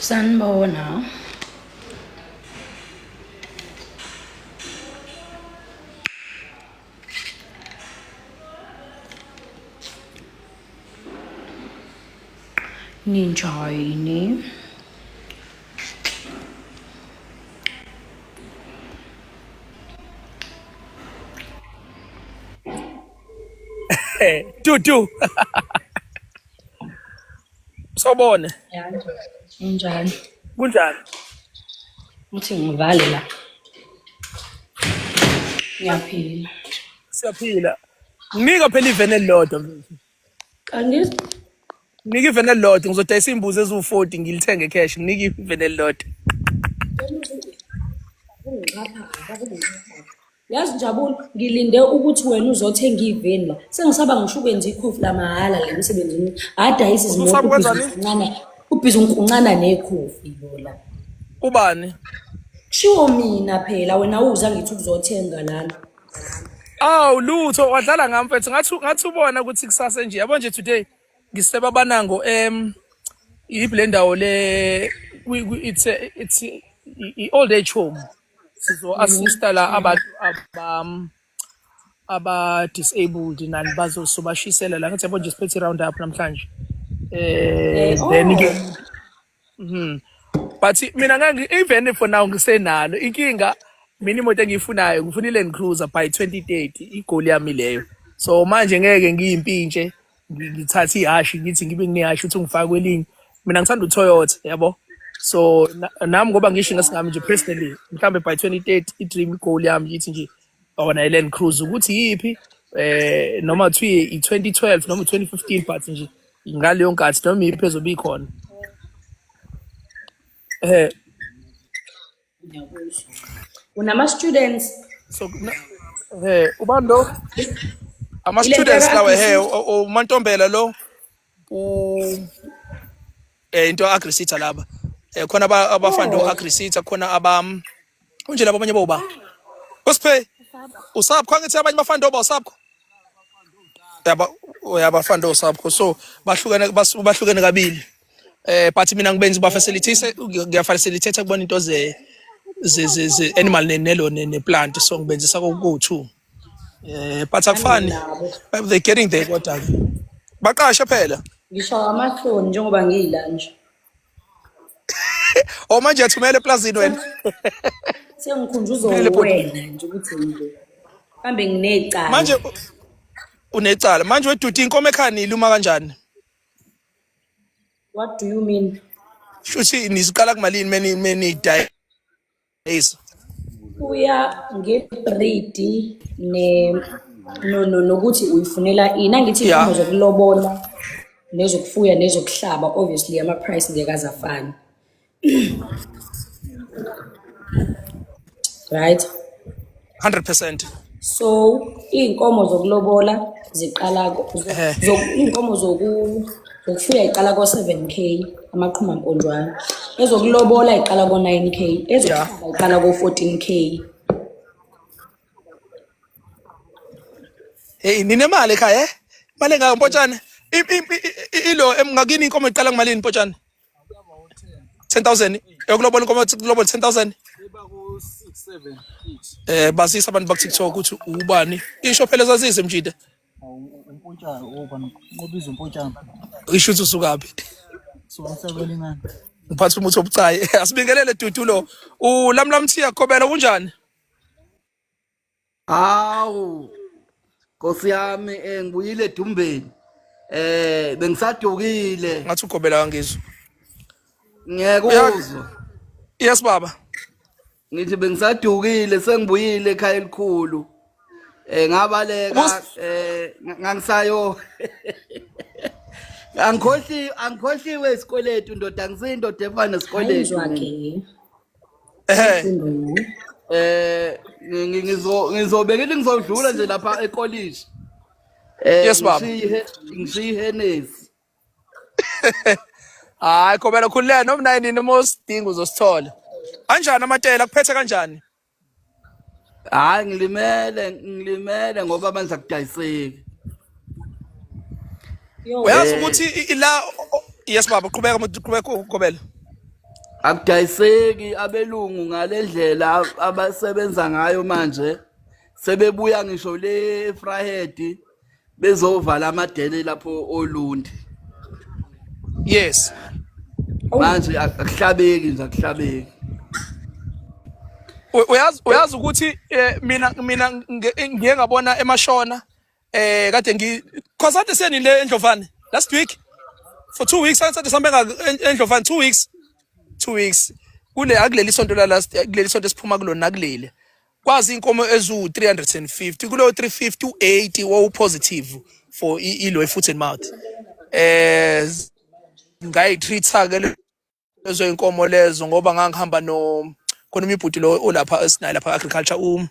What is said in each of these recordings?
Sanibona. Ninjani? Dudu. Sawubona. Ninjani? Kunjani? Uthi ngivale la. Ngiyaphila. Siyaphila. Nginika phela iveni elilodwa mfethu. Angiz Nginika iveni elilodwa ngizodayisa imbuzi eziwu-40 ngilithenge cash nginike iveni elilodwa. Yazi Njabulo, ngilinde ukuthi wena uzothenga iveni la. Sengisaba ngisho ukwenza ikhofi lamahhala la emsebenzini. Adayisa izimoto Usaba ubhizi ukwenzani? unkuncana, ubhizi unkuncana nekhofi lo la. Ubani? Kushiwo mina phela wena uza ngithi ukuzothenga lana. Awu lutho wadlala ngami mfethu ngathi ubona ukuthi kusasa nje yabo nje today ngiseba banango yiphi le ndawo le it's i old age home sizo assista la abantu aba disabled nani bazosobashisela la ngithi yabo nje siphethe round up namhlanje then ke but mina ngeke even for now ngisenalo inkinga mina imoto engiyifunayo ngifuna i-Land Cruiser by 2030 igoli yami leyo so manje ngeke ngiyimpintshe ngithathe ihashi ngithi ngibe nginehashi uthi ungifake kwelinye mina ngithanda uToyota yabo so nami ngoba ngisho ngesingami nje personally mhlambe by 2030 i-dream goal yami ngithi nje ona i-Land Cruiser ukuthi yiphi noma kuthiwa i-2012 noma i-2015 but nje ngaleyo nkathi noma iyiphi ezobe ikhona Unama students so ubani lo ama students lawa uMantombela lo u into agrisitha laba khona abafanda oagrisitha khona abam unje laba abanye boba usiphe usapho angithi abanye bafanda oba usapho yaba uyabafanda osapho so bahlukene bahlukene kabili but mina ngibenza ba facilitate ngiya facilitate kubona into ze ze ze animal nelo ne plant so ngibenzisa ko two but akufani they getting there kodwa ke baqashe phela ngisho amahloni njengoba ngiyila nje oh manje yathumela eplazini wena sengikhunjuzwa wena nje ukuthi nje kambe nginecala manje unecala manje weduti inkomo ekhaya iluma kanjani What do you mean? Shuthi niziqala kumalini meni meni dayisa? Kuya ngebreed ne no no nokuthi uyifunela ini angithi inkomo zokulobola nezokufuya nezokuhlaba obviously ama price ngeke azafani. Right? 100%. So iy'nkomo zokulobola ziqala iy'nkomo zokufuya iqala ko-7 K amaqhumamponjwana. Ezokulobola iqala ko-9 K, ezokuhlaba iqala ko-14 K. Hey ninemali ekhaya eh? Imali engaka Mpotshane? Ilo ngakini inkomo iqala kumalini Mpotshane? 10000 yokulobola inkomo kulobola 10000 basisa abantu baku TikTok ukuthi ubani isho phela sasise mjide Umpontshana ubani nqobiza umpontshana isho ukuthi usukaphi suka ngiphatha umuthi obucayi asibingelele dudu lo ulamlamthiya khobela kunjani Hawu Nkosi yami ngibuyile edumbeni. Bengisadukile. Ngathi ugobela kangizwa. Ngiyakuzwa. Yes baba. Ngithi bengisadukile sengibuyile ekhaya elikhulu. Ngabaleka ngangisayo Angikhohliwe angikhohliwe isikweletu ndoda ngisindoda efana nesikweletu. Ngizobe ngithi ngizodlula nje lapha ekolishi. Yes baba. Ngishiye iHennessy. Hayi khobela khululeka noma naye nini uma usidinga uzosithola. Kanjani amatela kuphethe kanjani? Hayi ngilimele ngilimele ngoba manje akudayiseki. Uyazi ukuthi la yes baba qhubeka qhubeka khobela. Akudayiseki abelungu ngalendlela abasebenza ngayo manje. Sebebuya ngisho le Vryheid bezovala amadele lapho oLundi. Yes. Manje akuhlabeki nje, akuhlabeki. Uyazi ukuthi mina ngiye ngabona emashona, kade ngi cause ade seni le eNdlovane last week for 2 weeks, sathi sambe eNdlovane 2 weeks, 2 weeks kule, akuleli sonto la last, kuleli sonto esiphuma kulona, nakuleli kwazi inkomo ezu 350. Kulo 350 u80 wawu positive for ilo foot and mouth. Ngayitreat ke lezo inkomo lezo ngoba ngangihamba no khona umibhuti lo olapha esinaye lapha agriculture,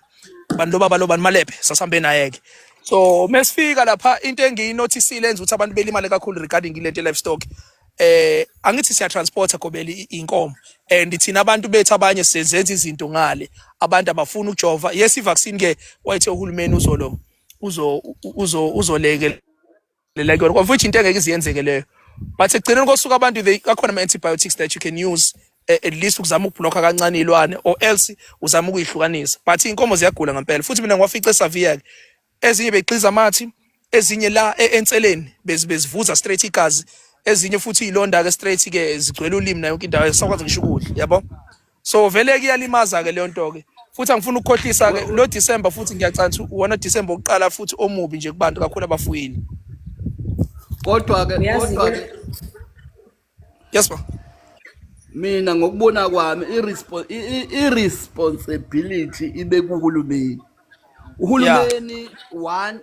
bantu lo baba lo bani Malephe, sasambe naye ke. So mesifika lapha, into engiyinotisile enza ukuthi abantu belimale kakhulu regarding ilento livestock, angithi siya transporta gobeli inkomo, and thina abantu bethu abanye sizenza izinto ngale, abantu abafuna ukujova. Yes, i-vaccine ke wayethe uhulumeni uzolo uzo uzo uzoleke lela kuyona, of which into engeke iziyenzeke leyo, but ekugcineni kosuku abantu they akhona ama-antibiotics that you can use, at least ukuzama ukublocka kancane iy'lwane or else uzama ukuyihlukanisa. But iy'nkomo ziyagula ngempela futhi. Mina ngiwafice esavia-ke, ezinye beqiza amathi, ezinye la enseleni bezivuza straight igazi, ezinye futhi iy'londa-ke straight-ke zigcwele ulimi nayo yonke indawo, sakwazi ngisho ukudla, yabo. So vele kuyalimaza-ke leyo nto-ke. Futhi angifuni ukukhohlisa-ke, lo December futhi ngiyacansa uwona December wokuqala futhi omubi nje kubantu kakhulu abafuyile. Kodwa ke Uyazi-ke kodwa ke Yes, ma. Mina ngokubona kwami i-responsibility ibe kuhulumeni. Uhulumeni one,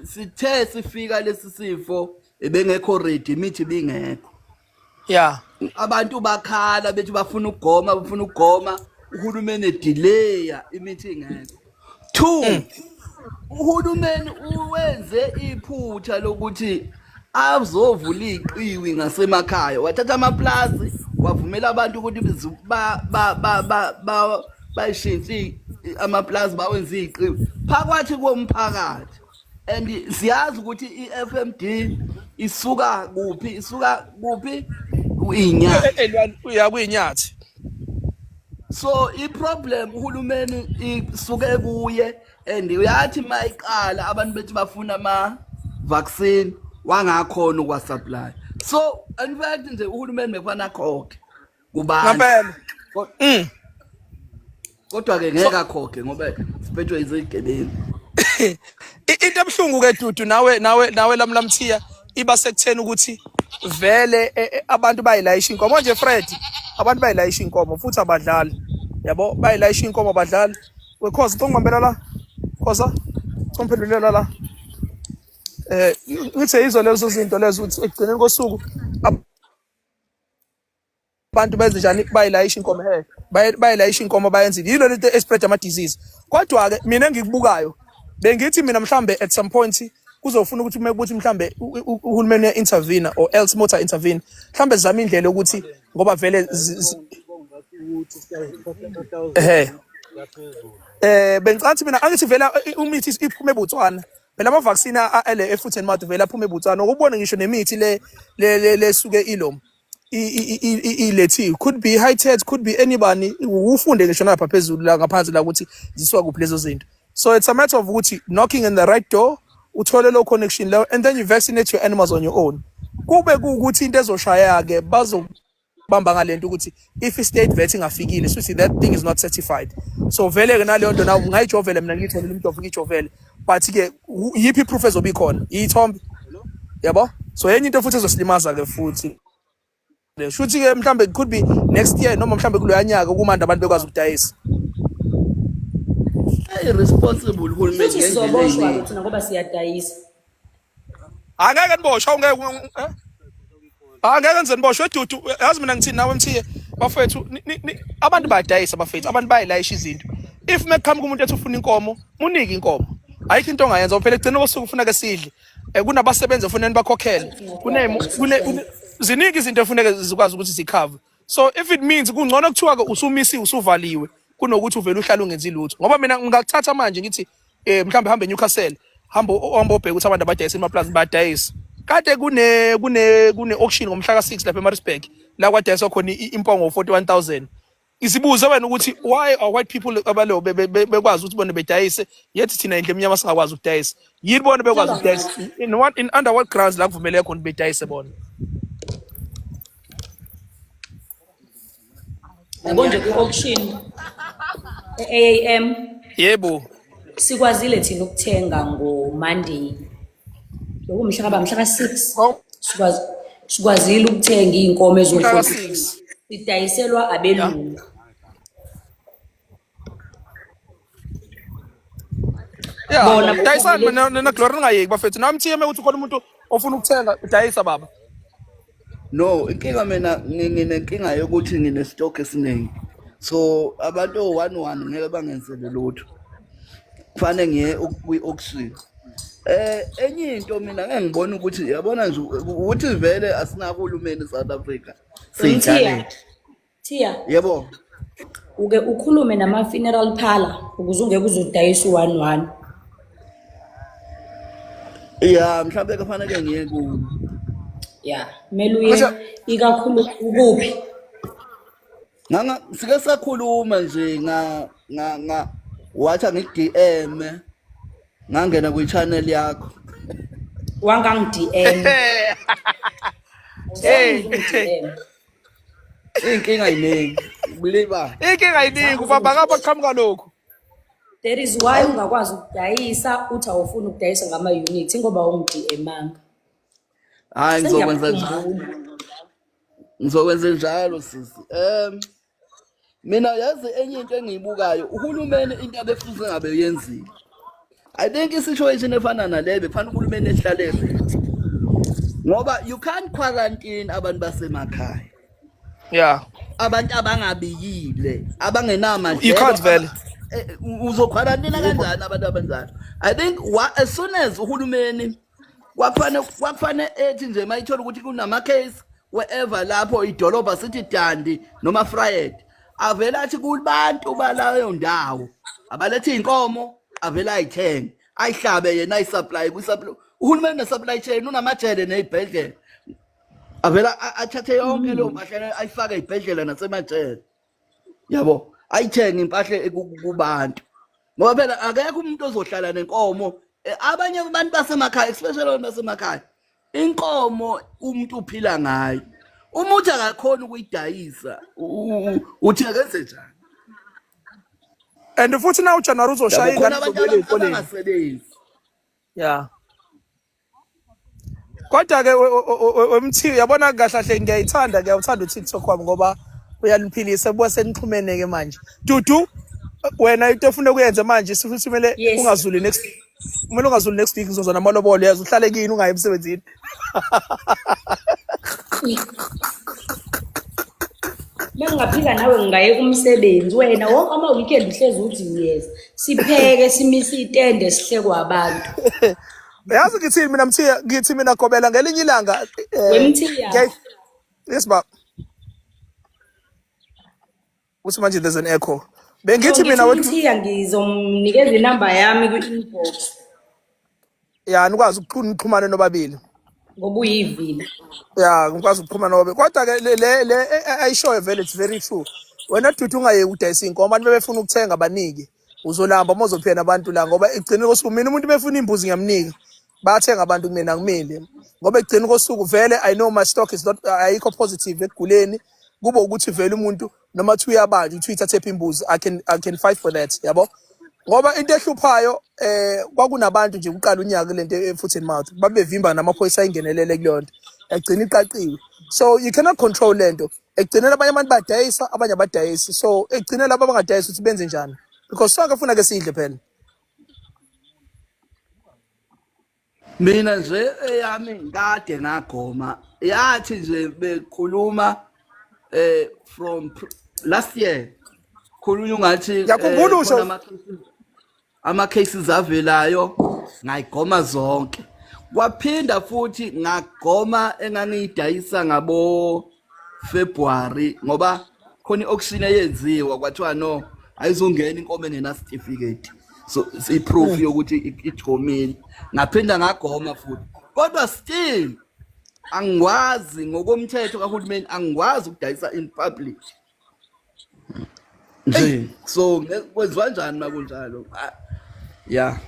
sithe sifika lesi sifo ebengekho ready, imithi ibingekho. Abantu bakhala bethi bafuna ukugoma, bafuna ukugoma, uhulumeni delay, imithi ingekho. Two, uhulumeni uwenze iphutha lokuthi azovula iqiwi ngasemakhaya, wathatha amaplazi, wavumela abantu ukuthi bayishintshe amaplazi bawenze iqiwi phakathi komphakathi. And siyazi ukuthi i-FMD isuka kuphi, isuka kuphi inyanga. Uya kuyinyathi. So i-problem uhulumeni isuke kuye, and uyathi mayiqala abantu bethi bafuna ama vaccine, wangakhona ukuwasupply. So in fact nje uhulumeni bekufanele akhokhe kubantu. Ngempela. Kodwa ke ngeke akhokhe ngoba siphethwe izigebengu. Into ebuhlungu ke, Dudu, nawe lamlamthiya, iba sekutheni ukuthi vele abantu bayilayisha inkomo nje, Fred, abantu bayilayisha inkomo futhi abadlali, yabo, bayilayisha inkomo abadlali. Wekhoza ngibambela la, khoza comphendulela la. Ngithe yizo lezo zinto lezo ukuthi ekugcineni kosuku abantu benze njani, bayilayisha inkomo, he, bayilayisha inkomo, bayenzile yilo lento espread ama disease. Kodwa ke mina engikubukayo, bengithi mina mhlambe at some point kuzofuna ukuthi uma ukuthi mhlambe uhulumeni uya intervene or else motor intervene, mhlambe zama indlela yokuthi ngoba vele ehe bengicathi mina angithi vele umithi iphume eBotswana phela, ama vaccine ale e-foot and mouth vele aphume eBotswana, ukubona ngisho nemithi le lesuke ilo ilethiwe, could be high tech, could be anybody, ufunde ngisho napha phezulu la ngaphansi la ukuthi zisuka kuphi lezo zinto. So it's a matter of ukuthi knocking in the right door, uthole lo connection leyo, and then you vaccinate your animals on your own. Kube kuwukuthi into ezoshaya ke bazobamba ngalento ukuthi if i-state vet ingafikile, so that thing is not certified. So vele ke naleyo nto nawe ungayijovela, mina ngiyitholile umjovo, ngiyijovele, but ke yiphi i-proof ezobe ikhona? Iyithombe, yabo. So enye into futhi ezosilimaza ke futhi le, shuthi ke mhlambe it could be next year noma mhlambe kuloya nyaka kumanje abantu bekwazi ukudayisa. Irresponsible uhulumeni Futhi ngendlela sizoboshwa-ke eyiningi. thina ngoba siyadayisa. Angeke niboshwe, awungeke, eh? Angeke ngize niboshwe, Dudu. Yazi mina ngithini nawe Mthiye, bafethu, abantu bayadayisa, bafethu, abantu bayilayisha izinto. If mekuqhamuka umuntu ethi ufuna inkomo, munike inkomo. Ayikho into ongayenza phela, ekugcineni kosuku ufuna ke sidle. Kunabasebenzi ofuneka nibakhokhele, kune ziningi izinto efuneke zikwazi ukuthi zicover. So if it means kungcono kuthiwa ke usumisiwe, usuvaliwe, kunokuthi uvele uhlale ungenzi lutho, ngoba mina ngingakuthatha manje ngithi mhlawumbe hambe eNewcastle, hamba uhamba obheka ukuthi abantu abadayisa emaplazini bayadayisa. Kade kune auction ngomhla ka6 lapha eMaritzburg. La kwadayiswa khona impongo 41,000. Isibuze wena ukuthi why are white people abalo bekwazi ukuthi bona bedayise, yet thina indlu emnyama singakwazi ukudayisa? Yini bona bekwazi ukudayisa? In what, in under what grounds la kuvumeleke khona bedayise bona? Yabo nje kwi-auction e-AAM, sikwazile thina ukuthenga ngo-Monday, lokumhla kaba mhla ka-6. Sikwazile ukuthenga iy'nkomo Mhla eziwu-46. ka-6. Sidayiselwa abelungu. Bona Dayisani kufanele- mina na Glory, ningayeki bafethu. Nami Mthiya, ukuthi khona umuntu ofuna ukuthenga, dayisa baba. No, inkinga mina nginenkinga yokuthi ngine stock esiningi. So abantu o-one one ngeke bangenzele lutho. Kufanele ngiye kwi-auction. Enye into mina ngeke ngibone ukuthi, yabona nje ukuthi vele asinahulumeni South Africa. Mthiya, Siyidlalele. Thiya, Yebo. uke ukhulume nama-funeral parlor ukuze ungeke uzodayisa u-one one. Ya, mhlawumbe kufanele ngiye ku Ya, kumele uye. Ikakhulu ukuphi? Nganga sike sakhuluma nje nga wathi ngi-DM, ngangena kwi-channel yakho. Wangangi-DM. Hey. DM. Iy'nkinga yiningi buliba. Inkinga yiningi ubaba, ngapha kuqhamuka lokhu. That is why ungakwazi ukudayisa, uthi awufuni ukudayisa ngama-unit ngoba ungi-DM-anga. Hhayi, ngizokwenza njalo. Sengiyakukhumbula. Ngizokwenza njalo sisi. Mina yazi enye into engiyibukayo, uhulumeni into abefuze ngabe yenzile, I think i-situation efana nale bekufanele uhulumeni ehlale ready, ngoba you can't quarantine abantu basemakhaya, abantu abangabiyile, abangenamadlelo. You can't vele. Uzokhwarantina kanjani abantu abanjalo? I think as soon as uhulumeni kwakufanele ethi nje mayithola ukuthi kunama-case wherever lapho idolobha sithi Dundee noma Vryheid, avele athi kubantu balayo ndawo abalethe iy'nkomo, avele ayithenge, ayihlabe yena, ayi-supply kwi-supply. Uhulumeni ne-supply chain, unamajele ney'bhedlela, avela athathe yonke leyo mpahla ayifake ey'bhedlela nasemajele, yabo, ayithenge impahla kubantu, ngoba phela akekho umuntu ozohlala nenkomo. Abanye abantu basemakhaya, especially abantu basemakhaya, inkomo umuntu uphila ngayo. Uma uthi akakhona ukuyidayisa, uthi akenze njani? And futhi na uJanuary uzoshaya Yabo, khona ingane abantu izobuyela ey'koleni. abangasebenzi. Ya, kodwa ke wemthiyo, yabona kahle kahle ngiyayithanda, ngiyawuthanda uTikTok wami ngoba uyaniphilisa, buka senixhumene ke manje. Dudu, wena into ofuna ukuyenza manje sifuthi kumele ungazuli next, kumele ungazuli next week, ngizoza namalobolo, yazi, uhlale kini ungayi emsebenzini. Mengingaphila nawe ngingayeka umsebenzi. Wena wonke ama-weekend uhlezi uthi ngiyeza, sipheke, simise itende, sihlekwe abantu. Yazi ngithini mina Mthiya? Ngithi mina gobela ngelinye ilanga Wemthiya. Yes ba, uthi manje there's an echo. Bengithi mina Ngithi wethu uMthiya ngizomnikeza inamba yami kwi-inbox. Ya, nikwazi ukuxhumana nobabili. Ngoba uyivila. Ya, ngikwazi ukuxhumana nobabili, kodwa ke le ayishoyo vele, it's very true. Wena Dudu, ungayeki udayisa inkomo. Abantu bebefuna ukuthenga, banike. Uzolamba uma uzophila nabantu la, ngoba ekugcineni kosuku mina umuntu befuna imbuzi ngiyamnika, bayathenga abantu kumina, ngimile, ngoba ekugcineni kosuku vele I know my stock is not, ayikho positive ekuguleni. Kube ukuthi vele umuntu noma thiwa uyabanjwa, uthi uyithathe imbuzi, I can fight for that, yabo, ngoba into ehluphayo kwakunabantu nje kuqala unyaka lento e-foot and mouth, babevimba namaphoyisa ayingenelele kuleyo nto, egcina iqaqiwe. So you cannot control lento. Ekugcineni abanye abantu badayisa, abanye abadayisi. So ekugcineni labo abangadayisi ukuthi benze njani? Because sonke funa ke sidle phela. Mina nje eyami kade ngagoma, yathi nje bekhuluma from last year, khulunywa ungathi Ngiyakhumbula usho. Khona ama-cases avelayo, ngayigoma zonke. Kwaphinda futhi ngagoma engangiyidayisa ngabo February, ngoba khona i-auction eyenziwa, kwathiwa no, ayizongena inkomo engena certificate, so i-proof yokuthi igomile. Ngaphinda ngagoma futhi, kodwa still Angikwazi ngokomthetho kahulumeni, angikwazi ukudayisa in public nje. So kwenziwa njani makunjalo? Yeah.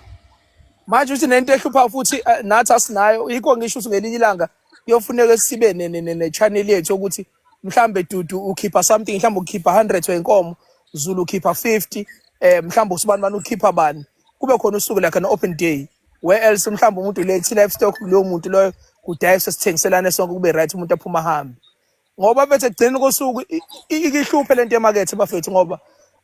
Manje uthi nento ehlupha futhi, nathi asinayo, yikho ngisho ukuthi ngelinye ilanga kuyofuneka sibe ne-channel yethu ukuthi mhlambe Dudu ukhipha something, mhlambe ukhipha 100 wenkomo, Zulu ukhipha 50, mhlambe usibani bani ukhipha bani, kube khona usuku like an open day where else mhlambe umuntu lethi livestock loyo muntu loyo kudayiswe, sithengiselane sonke, kube right, umuntu aphuma ahambe. Ngoba bethe ekugcineni kosuku ihluphe lento yemakethe, bafethu, ngoba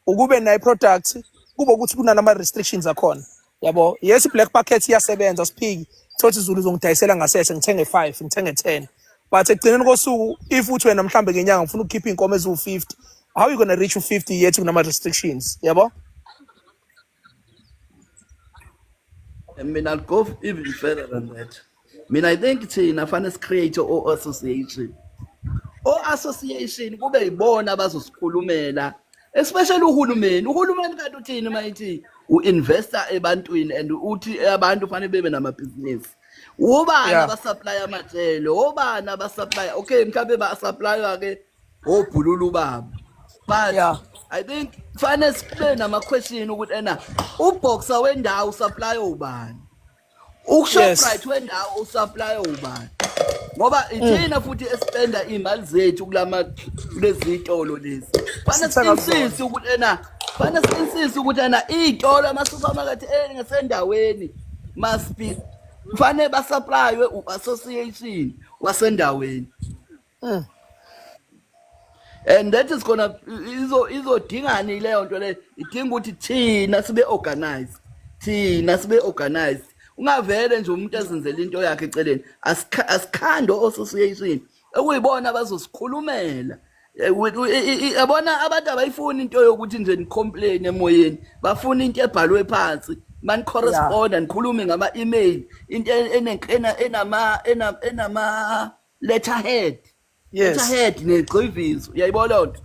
ukube nayo product kube ukuthi kunalama restrictions akhona, yabo. Yes, i-black market iyasebenza, siphiki thothi Zulu uzongidayisela ngasese, ngithenge 5, ngithenge 10, but ekugcineni kosuku if uthi wena mhlambe ngenyanga ngifuna ukukhipha iy'nkomo eziwu-50, how are you gonna reach u-50 yet kunama restrictions, yabo? I mean, I'll go even further than that. I mean, I think thina fanele create o association. O association kube yibona abazosikhulumela, especially uhulumeni. Uhulumeni kanti uthini mayithi uinvesta ebantwini and uthi abantu fanele bebe namabhizinisi. Ubani abasupply amajele? Obani abasupply? Okay, mhlawumbe ba supply ke obhululu babo. But I think fanele sibe nama question ukuthi ena uboxer wendawo supply ubani? UShoprite wendawo usupply ubani? Ngoba ithina futhi espenda imali zethu kulama kulezitolo lezi. Fanele Sithenga kuzona. si-insist ukuthi ena, fanele si-insist ukuthi ena iy'tolo, ama-supermarket engasendaweni must be, fanele basupplywe u-association wasendaweni. And that is gonna izodingani leyo nto leyo, idinga ukuthi thina sibe organized, thina sibe organized. Ungavele nje umuntu ezenzele into yakhe eceleni. Asikhando association ekuyibona abazosikhulumela. Yabona, abantu abayifuni into yokuthi nje ni-complain emoyeni, bafuna into ebhalwe phansi, mani correspond, nikhulume ngama email, into enama letterhead. Letterhead negcivizo, uyayibona leyo nto?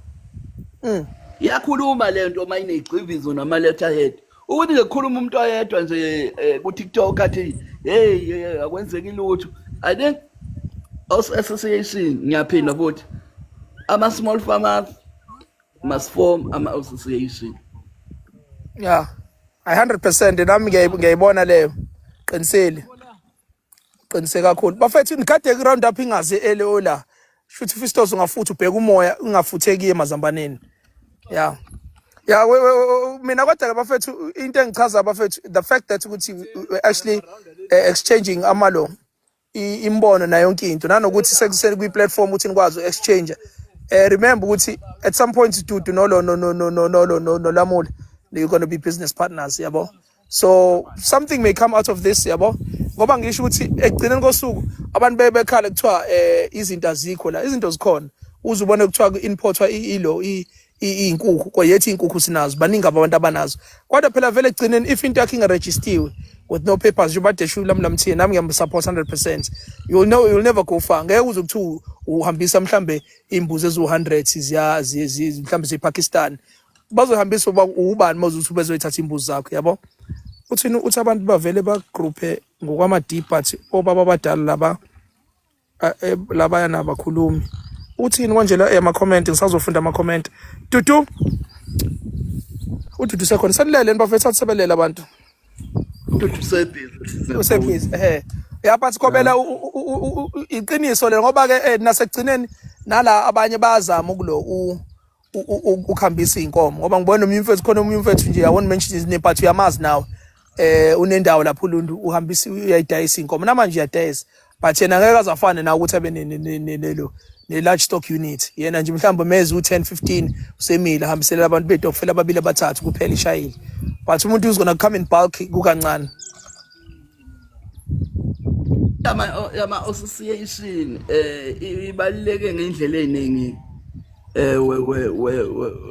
Iyakhuluma le nto uma iney'gcivizo nama-letterhead. Ukuthi nje kukhuluma umuntu oyedwa nje ku-TikTok athi hey, hey, akwenzeki lutho. I think us association, ngiyaphinda futhi, ama-small farmers must form ama-association. Yeah, I 100% nami ngiyayibona leyo. Qinisile, qinise kakhulu, bafethu. Nikade ku round up ingazi ele ola shuthi Fistos ungafuthi ubheka umoya ungafutheki emazambaneni. Yeah, mina kodwa ke bafethu, into engichaza, bafethu, the fact that ukuthi we actually exchanging amalo imbono nayo yonke into, nanokuthi sekuseni kwi-platform ukuthi nikwazi u-exchange, remember ukuthi at some point Dudu nolo no no no no no no no Lamula, you're going to be business partners, yabo. So something may come out of this, yabo, ngoba ngisho ukuthi ekugcineni kosuku abantu bebe bekhala kuthiwa izinto azikho la, izinto zikhona. Uze ubone kuthiwa ku-importwa ilo iy'nkukhu, koyethi iy'nkukhu sinazo, baningi abantu abanazo, kodwa phela vele ekugcineni if into yakho ingarejistiwe with no papers, njengoba deshu lamlamthini, nami ngiyamsupport 100%, you'll know you'll never go far. Ngeke uze kuthiwa uhambisa mhlambe iy'mbuzi eziwu-100 ziya mhlambe ziPakistan, bazohambisa uba ubani mawuzuthi bezoyithatha imbuzi zakho, yabo? Uthini? Uthi abantu bavele bagruphe ngokwama-deep, but obaba abadala laba labayana abakhulumi. Uthini konje la ama-comment? Ngisazofunda ama-comment. Dudu, uDudu sekhona, sanilele bafethu, athi sebelele abantu. Dudu usebhizi. Usebhizi, ehe, ya, but Kobela, iqiniso le, ngoba ke nasekugcineni nala abanye bayazama ukulo ukuhambisa iy'nkomo, ngoba ngibona omunye umfethu khona, omunye umfethu nje, I won't mention his name, but uyamazi nawe, unendawo lapho uluntu, uhambisa, uyayidayisa inkomo namanje, uyadayisa, but yena ngeke azafane nawe ukuthi abe nelo ne-large stock unit. Yena nje mhlawumbe meze u-10 15 usemile, ahambiselela abantu betokufela ababili abathathu kuphela, ishayile, but umuntu who's gonna come in bulk kukancane. Yama association ibaluleke ngendlela eziningi, we we we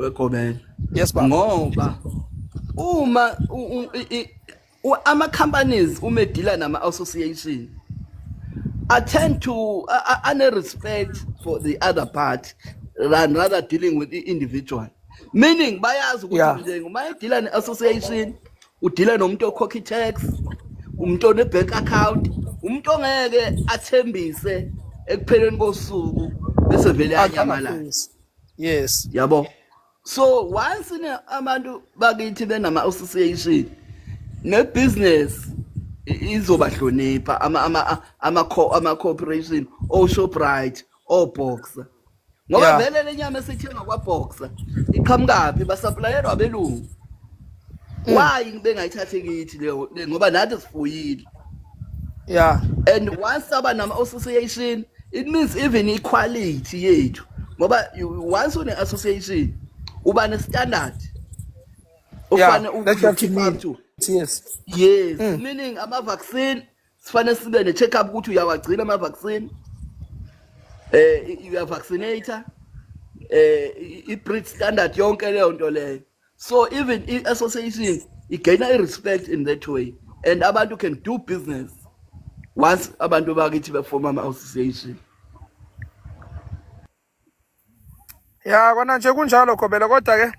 wegobela. Yes, baba. Ngoba uma ama companies uma edila nama association, I tend to ane respect for the other part than rather dealing with the individual, meaning bayazi ukuthi nje uma edila ne association udila nomuntu okhokha i-tax, umuntu one-bank account, umuntu ongeke athembise. Ekupheleni kosuku bese vele yanyamalala. Angafisi. Yes. Yabo, so once ne abantu bakithi benama association ne-business izobahlonipha ama corporation, o Shoprite, o Boxer, ngoba vele lenyama esithenga kwa Boxer iqhamukaphi? Basupplyelwa abelungu. Why bengayithathi kithi leyo ngoba nathi sifuyile? And once aba nama association, it means even equality yethu, ngoba once une association uba ne standard ufane That you have to keep up meet. to. Yes, meaning ama vaccine sifanele sibe ne check up ukuthi uyawagcina ama vaccine, uya vaccinator, i breed standard, yonke leyo nto leyo. So even i association igaina i respect in that way and abantu can do business once abantu bakithi beform ama association. Ya, kona nje kunjalo, Gobela, kodwa ke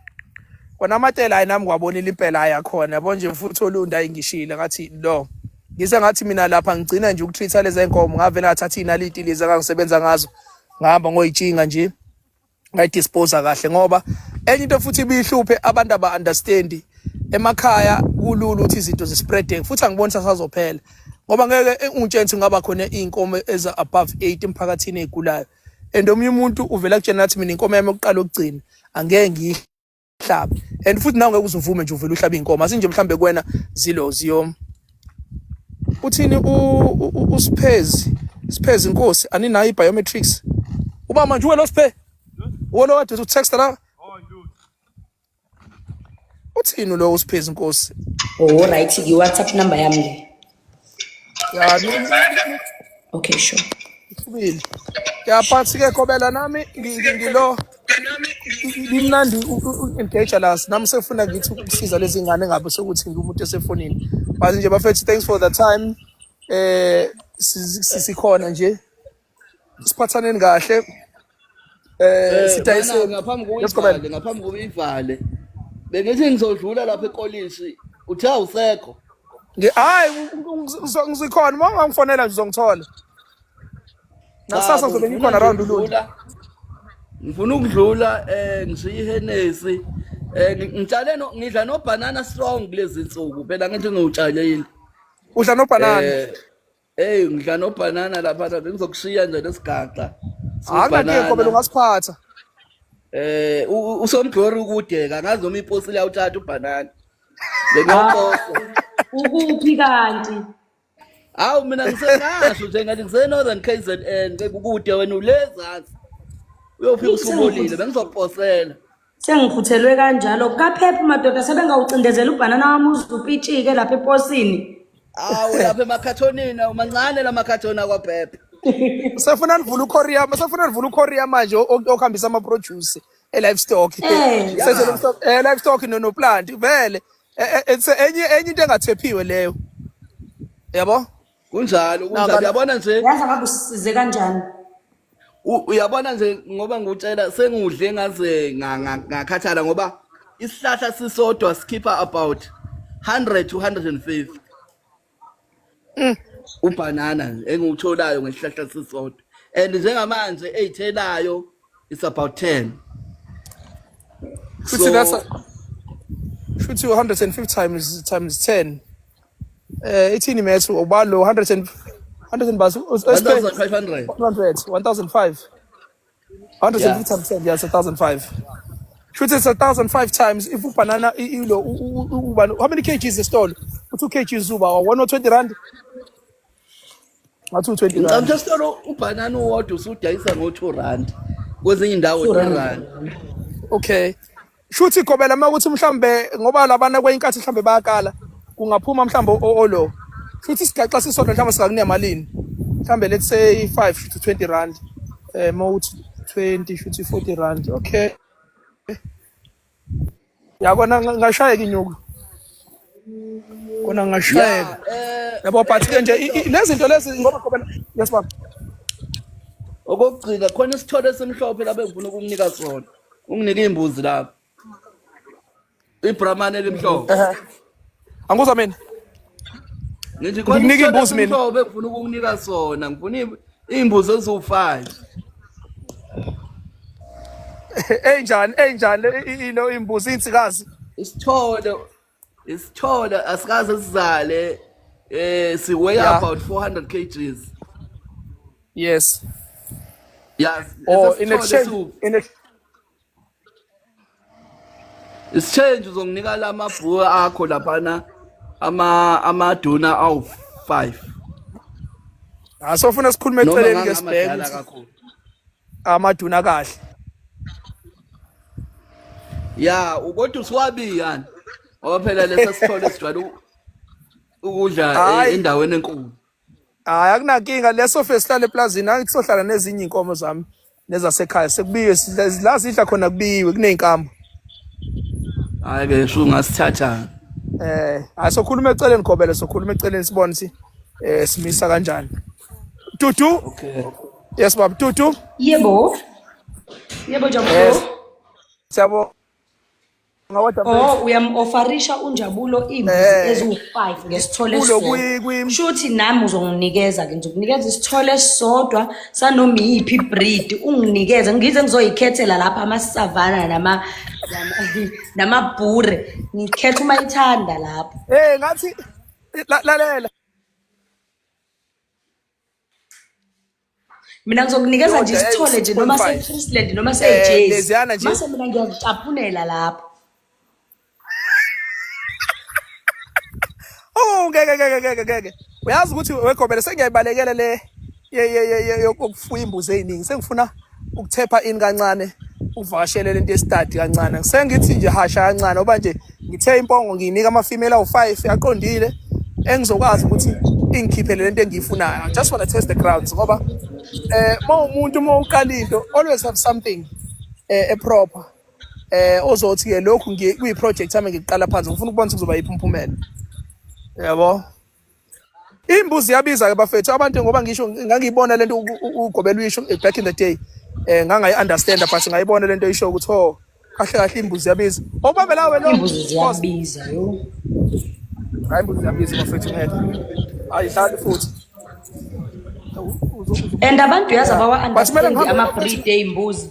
kona amatela hayi, nami ngiwabonile impela ayakhona, yabo nje. Futhi olunda ayingishile ngathi lo ngise ngathi mina lapha ngigcina nje ukutreat lezi nkomo, ngavela ngathatha inaliti lezi engangisebenza ngazo, ngahamba ngoyitshinga nje, ngayidispose kahle, ngoba enye into futhi ibihluphe abantu aba understand emakhaya, kulula ukuthi izinto zispread, futhi angiboni sasazophela, ngoba ngeke ungitshele ngaba khona inkomo eza above 8 emphakathini ezigulayo and omunye umuntu uvela kutshena athi mina inkomo yami yokuqala okugcina angeke ngiyihlabe, and futhi nawe ngeke uzuvume nje uvele uhlabe inkomo asinje mhlambe kuwena zilo ziyo. Uthini uSiphezi, Siphezi inkosi, aninayo i-biometrics? Uba manje uwe lo Siphe, uwe lo kade utext la, uthini lo uSiphezi inkosi? Oh right, i-WhatsApp number yami le. Ya. Okay, sure. Ithubile ya, but ke Gobela, nami ngilo limnandi engage la, nami sefuna ngithi ukusiza lezi ngane ngabe sokuthi ngiwumuntu esefonini, but nje bafethu, thanks for the time. Sikhona nje, siphathaneni kahle, sidayise. Mana, ngaphambi Yes, Gobela. kokuyivale, ngaphambi kokuyivale, bengithi ngizodlula lapha ekolishi, uthe awusekho. Hayi, ngizikhona, uma ungangifonela nje uzongithola. Nakusasa ngizobe ngikhona around uLundi. Ngifuna ukudlula, ngishiye iHennessy, ngitshale no ngidla no banana strong kulezi insuku phela, ngithi ngiwutshalile. Udla nobhanana? Hey, ngidla no banana lapha, bengizokushiya nje lesigaxa. Akunankinga, Gobela, ungasiphatha. Usomglory ukude, angazi noma iposi liyawuthatha ubhanana, bengiyoposa. Ukuphi kanti? Hawu, mina ngisengasho nje ngathi ngise-Northern KZN, kukude, wena ulezansi, uyofika usubolile, bengizokuposela. Sengiphuthelwe kanjalo. Kaphepha madoda, sebengawucindezela ubhanana wami uze upitshike lapha eposini. Awu, lapha emakhathonini mancane la makhathoni akwaphepha. Sefuna nivula ucourier, sefuna nivula ucourier manje okuhambisa ama-produce e-livestock. Seze livestock no plant vele. It's enye into engathephiwe leyo, yabo. Kunjalo, kunjalo. Uyabona nje. Yazi ngabe usisize kanjani? Uyabona nje, ngoba ngikutshela sengudle ngaze ngakhathala, ngoba isihlahla sisodwa sikhipha about 100 to 150 ubhanana nje engiwutholayo ngesihlahla sisodwa, and njengamanje eyithelayo it's about 10. Futhi that's futhi 150 times 10, ithini math, ubalo 100 and 100 and bas 1500. 100 1005, 150 times 10, yes, 1005. Shuthi it's 1005 times if ubanana ilo ubani, how many kgs esitolo? U2 kgs uba 120 rand, ngathi u20 Ngicabanga rand. esitolo ubhanana uwodwa usudayisa ngo-2 rand, kwezinye indawo 3 rand. Okay, shuthi Gobela, makuthi mhlambe ngoba labana kwenkathi mhlambe bayakala, kungaphuma mhlambe olo shuthi isigaxa sisodwa mhlambe singakunika malini? Mhlambe let's say 5 to 20 rand, mawuthi 20 shuthi 40 rand. Okay, yakona ngashayeka inyuku kona, ngashayeka. Yabo, but ke nje lezi zinto lezi ngoba Gobela, yes baba. Okokugcina, khona isithole esimhlophe lapho engifuna ukukunika sona, unginike iy'mbuzi lapho, ibramane elimhlophe. Angikuzwa mina. Ngithi khona Ngikunika isithole iy'mbuzi mina. esimhlophe engifuna ukukunika sona, ngifuna Iy'mbuzi eziwu-5. Enjani enjani ilo imbuzi insikazi? Isithole isithole asikaze sizale siweigh about 400 kgs. Yes. Yes. Oh, in exchange in exchange uzonginika lamabhuku akho laphana ama amaduna awu5. Asofuna sikhulume eceleni ke sibheke amaduna kahle. Ya, kodwa usiwabi yani. Ngoba phela lesa sithole sijwayele ukudla endaweni enkulu. Hayi akunankinga leso fe sihlale eplazini angithi sohlala nezinye inkomo zami nezasekhaya sekubiwe la sidla khona kubiwe kuney'nkambo. Hayi ke sho ungasithatha. Asokhuluma eceleni Gobela sokhuluma eceleni sibone ukuthi simisa kanjani. Dudu. Okay. Yes baba Dudu. Yebo. Yebo Njabulo. Siyabonga. Oh uyam-ofarisha uNjabulo imbuzi eziwu-5 ngesithole esisodwa. Shuthi nami uzonginikeza ke ngizokunikeza isithole esisodwa sanoma iyiphi ibreed unginikeze ngize ngizoyikhethela lapha ama-savannah nama namabhure ngikhetha uma ithanda lapho. Ngathi lalela Mina ngizokunikeza nje isithole nje noma se-Friesland noma se-Jersey. Mase mina ngiyakucaphunela lapho. Oh ngeke ngeke ngeke ngeke. Uyazi ukuthi wegobele sengiyayibalekela le yokufuya imbuzi eziningi. Sengifuna ukuthepha in kancane uvakashele lento yestadi kancane. Sengithi nje hasha kancane ngoba nje ngithe impongo ngiyinika ama female awu5 yaqondile engizokwazi ukuthi ingikhiphele lento engiyifunayo. I just want to test the grounds ngoba uma umuntu uma uqala into always have something e proper ozothi ke lokhu kuyi project yami ngiqala phansi ngifuna ukubona ukuthi kuzoba yiphi umphumela. Yabo. Imbuzi iyabiza ke bafethu abantu ngoba ngisho ngangiyibona lento uGobela uyisho back in the day ngangayi understand but ngayibona lento isho ukuthi oh kahle kahle imbuzi iyabiza. Obambe lawe lo. Imbuzi ziyabiza yo. Hayi imbuzi iyabiza bafethu ngeke. Ayidlali futhi. And abantu yazi abawa understand ama breed eyimbuzi.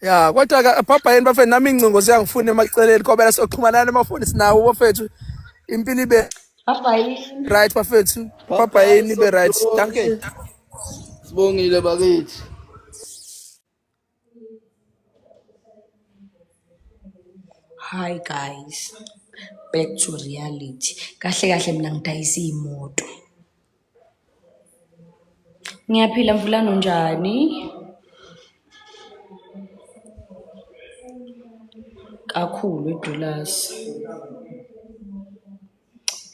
Ya kodwa ke bhabha yini bafethu nami ingcingo ziyangifuna emaceleni Gobela soxhumanana emafoni sinawo bafethu impilo ibe Bhabha yini? Right bafethu bhabha yini ibe right. Dankie. Sibongile bakithi. Hi guys, back to reality. Kahle kahle mina ngidayisa imoto. Ngiyaphila Mvulane unjani? Kakhulu eDulas.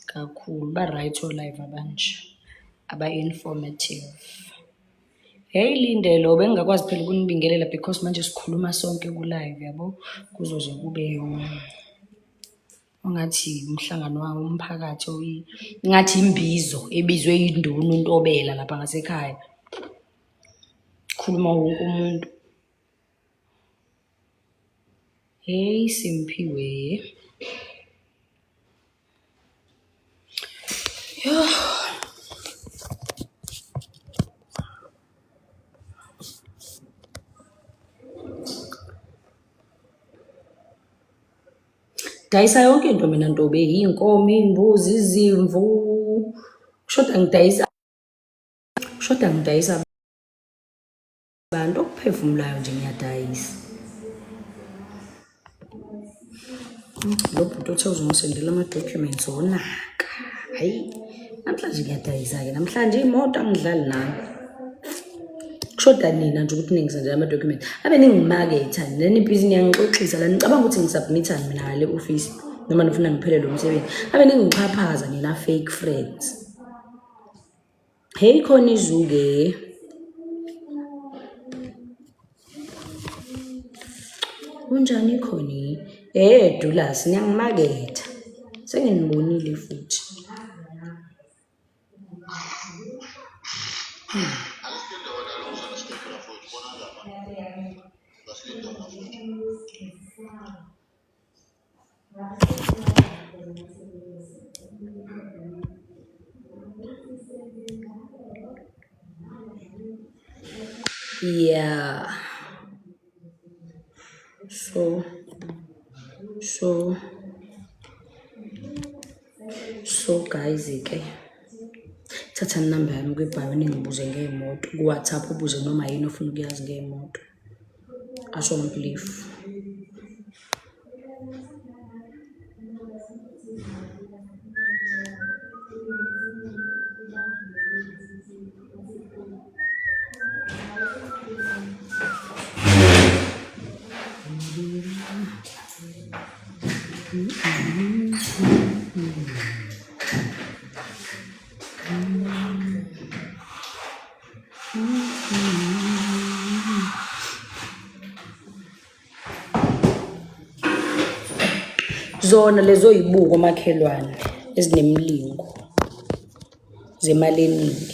Kakhulu ba right o live abanje. Aba informative. Hey Lindelo, bengingakwazi phela ukunibingelela because manje sikhuluma sonke ku live yabo. Kuzoze kube ungathi umhlangano wawo umphakathi ngathi imbizo ebizwe induna uNtobela lapha ngasekhaya. Khuluma wonke umuntu. Hey Simphiwe. Yoh. Dayisa yonke into mina ntobe, iy'nkomo, iy'mbuzi, izimvu. Kushoda ngidayisa, kushoda ngidayisa abantu okuphefumulayo nje ngiyadayisa. Lo bhuti othe uzongisendela ama-documents wonaka. Hayi, namhlanje ngiyadayisa-ke, namhlanje imoto angidlali nayo. Kushoda nina nje ukuthi ningisendela ama-document. Abe ningimaketha nina nibhizi niyangixoxisa la nicabanga ukuthi ngisubmithani mina ngale office noma nifuna ngiphelelwe umsebenzi. Abe ningixhaphaza nina fake friends. Hey khona izuke. Kunjani khona? Dulas niyangimaketha. Senginibonile futhi. Yeah. So so so guys ke thatha inamba yami kwi-bio ningibuze ngey'moto ku-WhatsApp ubuze noma yini ofuna ukuyazi ngey'moto. Asho ngibelief. Zona lezo yibuko makhelwane ezinemilingo zemali eningi.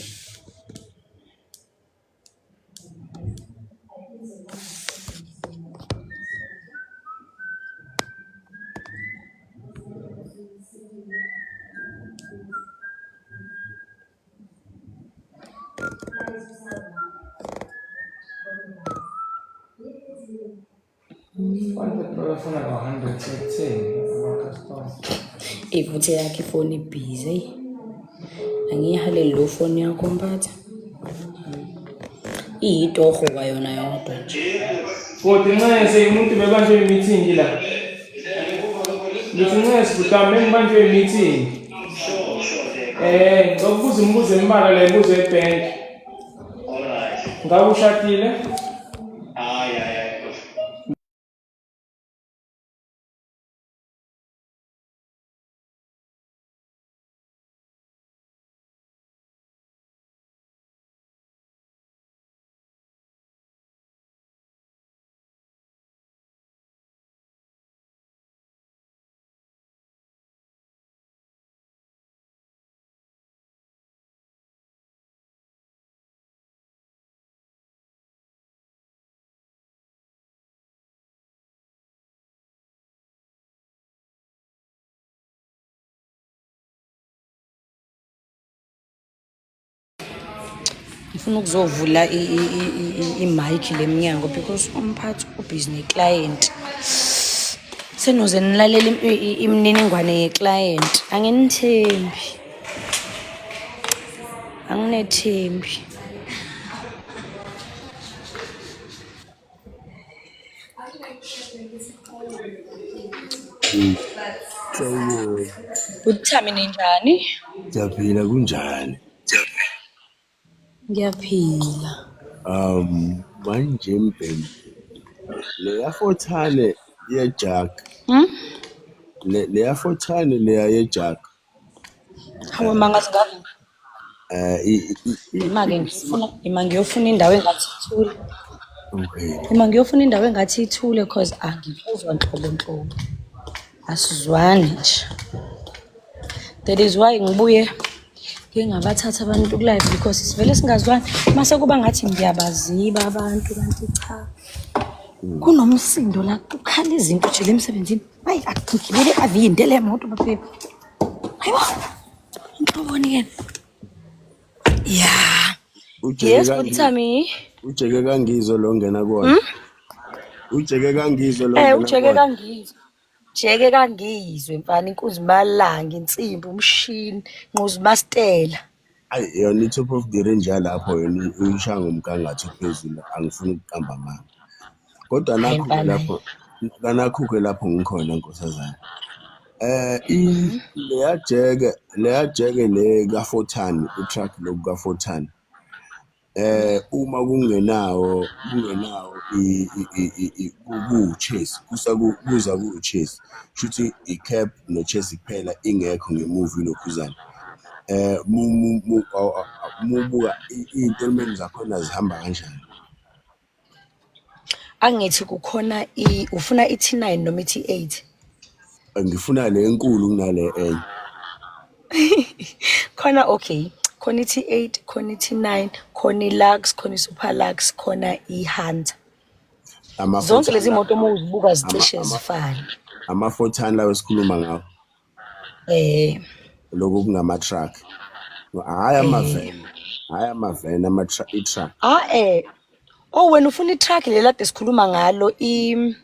Ivuthe yakhe ifoni ibhizi eyi. Angiyihaleli lo foni yakho mphathi. Iyitoho kwayona yodwa nje. Kodwa ncese umuntu bebanjwe i-meeting la. Ngithi ncese bhuti wami bengibanjwe i-meeting. Ngicela ukubuza imibuzo embalwa la imibuzo ebhenki. Ngabe ushadile? Ngifuna ukuzovula i-mic le mnyango because umphathi ubhizi ne-client. Senoze nilalele imininingwane ye-client. Anginithembi. Anginethembi. Sawubona. Uthami ninjani? Siyaphila kunjani? Ngiyaphila. Manje mbhemu leya fothane yejug Hmm? le leya fothane leya yejug Hawu mangazi ngabe eh ima-ke ngifuna ima ngiyofuna indawo engathi ithule. Okay. Ima ngiyofuna indawo engathi ithule cause angikuzwa nhlobo nhlobo. Asizwani nje. That is why ngibuye ngingabathatha abantu ku-live because sivele singazwani. Mase kuba ngathi ngiyabaziba abantu kanti cha. Kunomsindo la kukhala izinto nje emsebenzini. Hayi akugibele avinde le moto bafethu. Hayibo. Inhloboni ke. Yeah. Ujeke Yes, kangi Buthami. ujeke kangizwe lo ngena kuwona. Ujeke kangizwe lo ngena Ujeke kuwona. kangizwe. Jeke kangizwe mfana inkunzi malanga insimbi umshini nquzi mastela. Ayi yona i-top of the range yalapho yona uyishaya ngomgangatho ophezulu angifuni ukuqamba amanga. Kodwa Hayi nakho-ke mfana. lapho kanakho-ke lapho ngikhona nkosazana. Leya jeke le ka-4 ton u-truck loku ka-4 ton uma kungenawo ku-chassis kusa kuza ku-chassis shuthi i-cab ne-chassis kuphela ingekho ngemuva ilokhuzana mubuka iy'ntolimeni zakhona zihamba kanjani? Angithi kukhona ufuna i-T9 noma i-T8? Ngifuna le enkulu kunale enye. Khona okay, khona i-T8, khona i-T9, khona i-Lux, khona i-Super Lux, khona i-Hunter. Zonke lezi Ama-4 ton moto uma uzibuka ama zicishe ama zifane. ama-4 ton lawo esikhuluma ngawo lokhu kungama-truck hhayi ama-van hhayi ama-van ama-truck i-truck. Ah eh. Oh wena ufuna i-truck leli kade sikhuluma ngalo i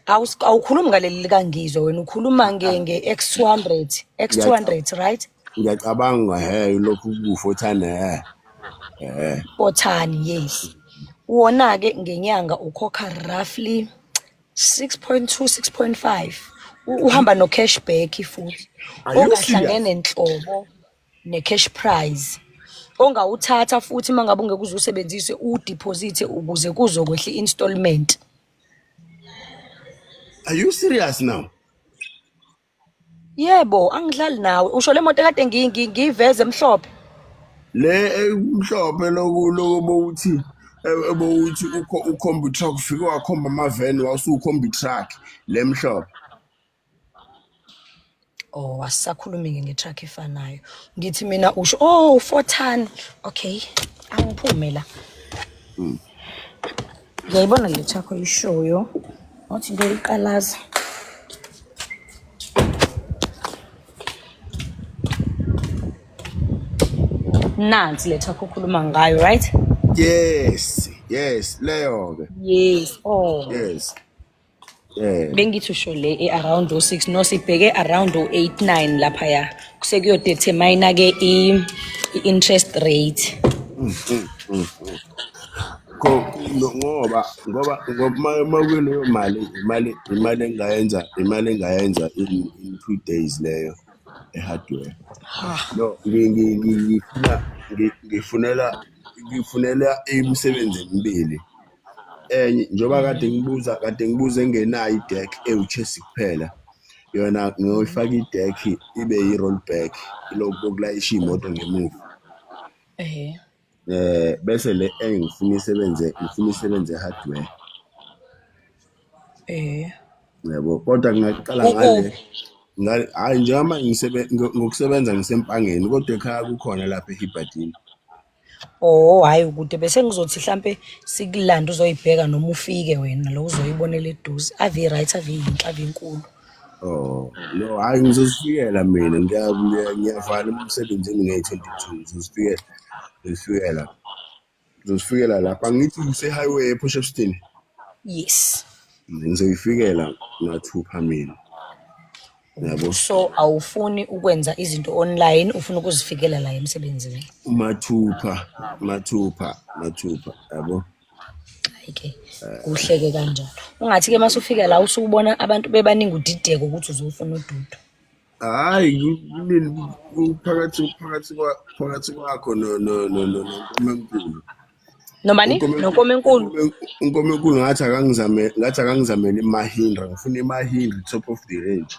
awukhulumi ngaleli likaNgizwe wena ukhuluma nge X200 X200 right? Ngiyacabanga he lokhu kufothane he. Eh. Fothani yes. Wona ke ngenyanga ukhokha roughly 6.2 6.5 uhamba no cashback futhi ongahlangene nhlobo ne cash prize ongawuthatha futhi mangabe ungeke uze usebenzise udeposit ukuze kuzokwehla i-installment. Are you serious now? Yebo, angidlali nawe. Usho le moto ekade ngiyiveze emhlophe. Le emhlophe loku loku bowuthi ebowuthi ukhomba i-truck ufike wakhomba amaveni wasukhomba i-truck le mhlophe. Oh, asisakhulumi-ke nge-truck efanayo. Ngithi mina usho, oh, 4 ton. Okay, angiphume la. Ngiyayibona le truck oyishoyo. Wathi into iqalaza. Nansi le truck okhuluma ngayo, right? Yes, yes, leyo ke. Yes. Oh. Yes. Yeah. Bengithi usho le e-around o-6 no sibheke around o-8 9 laphaya sekuyodetermine ke i-interest rate. Ngoba ngoba makuleyo mali imali engayenza imali engayenza in 2 days leyo e-hardware. No, ngifuna ngifunela imisebenzi emibili. Enye njengoba kade ngibuza engenayo i-deck ewu-chassis kuphela. Yona ngiyoyifaka i-deck ibe i-roll back lokhu kokulayisha imoto ngemuva. Bese le engifuna isebenze ngifuna isebenze hardware. Yabo, kodwa ngingaqala ngale ngale hayi njengoba ngokusebenza ngisempangeni kodwa ekhaya kukhona lapha eHibadini. Oh hayi ukude bese ngizothi mhlambe sikulanda uzoyibheka noma ufike wena lo uzoyibonela eduze. Ave right ave yinhle ave inkulu. Oh no, hayi ngizozifikela mina ngiyavala emsebenzini nge-22 ngizozifikela ngizozifikela lapha ngithi ngise-highway ePort. Yes. Ngizoyifikela mathupha mina. Yabo. So awufuni ukwenza izinto online ufuna ukuzifikela la emsebenzini. Mathupha yabo. Hayi-ke kuhleke kanjalo. Ungathi ke masufika la usubona abantu bebaningi udideke ukuthi uzofuna ududu. Hayi phakathi kwakho no Nkomo enkulu. Nomani? Nonkomo enkulu. Unkomo enkulu ngathi akangizamele iMahindra, ngifuna iMahindra top of the range.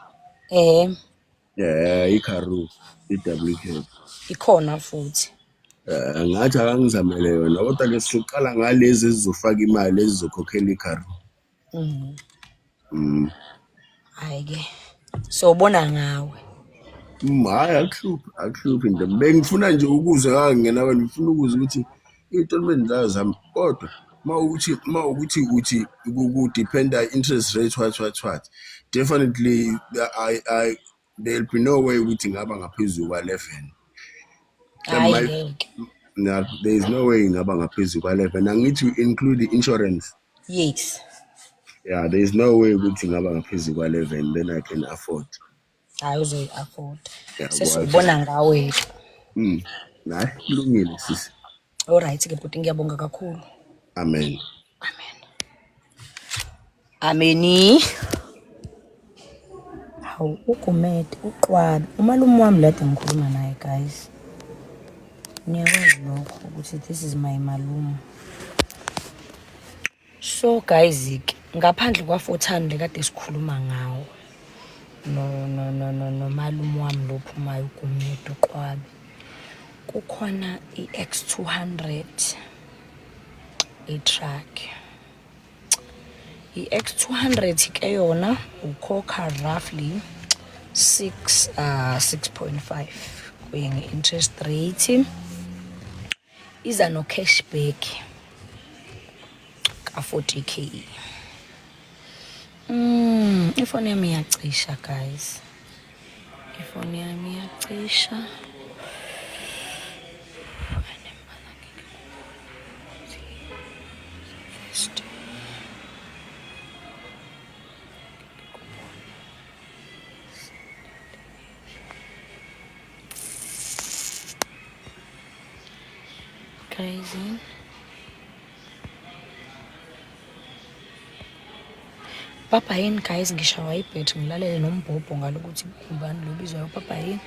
Yeah, iKaroo, iWK. Ikhona futhi. Ngathi akangizamele yona kodwa ke sizoqala ngalezi ezizofaka imali ezizokhokhela iKaroo. Hayi ke. So ubona ngawe. Hayi akuhluphi nje. Bengifuna nje ukuze ngangena wena ngifuna ukuze ukuthi iy'ntontmeni zayo zami kodwa mawukuthi uthi ku-dependa interest rate what definitely I there'll be no way ukuthi ngaba ngaphezulu kwa-11. Hayi ngeke. There is no way ngaba ngaphezulu kwa-11. Angithi include the insurance. Yes. Yeah, there is no way ukuthi ngaba ngaphezulu kwa-11 then I can afford. Hayi uzoyi-afford. Sesubona ngawe. Hayi kulungile sisi. All right ke bhuti ngiyabonga kakhulu. Amen. Amen. Ameni. Hawu uGumede uqwabe umalume wami lade ngikhuluma naye guys. Niyakwazi lokho ukuthi this is my malume. So guys ke ngaphandle kwa 4 le kade sikhuluma ngawo. No no no no no malume wami lo phumayo uGumede uqwabe. Kukhona iX200 i-truck. I-X200 ke yona ukhokha roughly 6.5 kuye nge-interest rate. Iza no cashback ka 40k. Ifoni yami iyacisha guys. Ifoni yami iyacisha. Guys, yini? Papa yini guys, ngishawa ibhetri ngilalele nombhobho ngalo ukuthi ubani lo bizwayo papa yini.